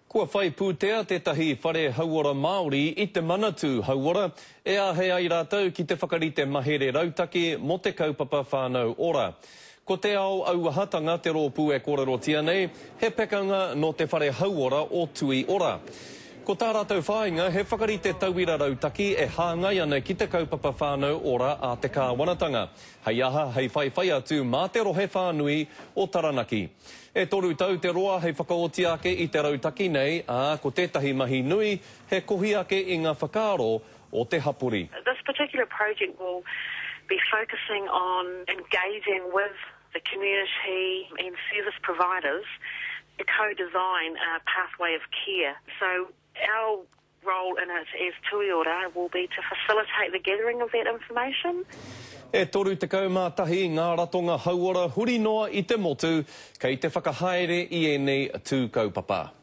Kua whai pūtea tētahi whare hauora Māori i te Manatū Hauora e āhei ai rātou ki te whakarite mahere rautaki mō te kaupapa Whānau Ora. Ko Te Ao Auahatanga te rōpū e kōrerotia nei, he pekanga nō te whare hauora o Tui Ora. Ko tā rātou whāinga he whakarite tauira rautaki e hāngai ana ki te kaupapa Whānau Ora a te kāwanatanga, hei aha hei whaiwhai atu mā te rohe whānui o Taranaki. E toru tau te roa hei whakaoti ake i te rautaki nei, ā, ko tētahi mahi nui he kohi ake i ngā whakaaro o te hapori. This particular project will be focusing on engaging with the community and service providers to co-design a pathway of care. So our role in it as Tui Ora will be to facilitate the gathering of that information. E 31 ngā ratonga hauora huri noa i te motu kei te whakahaere i ēnei tū kaupapa.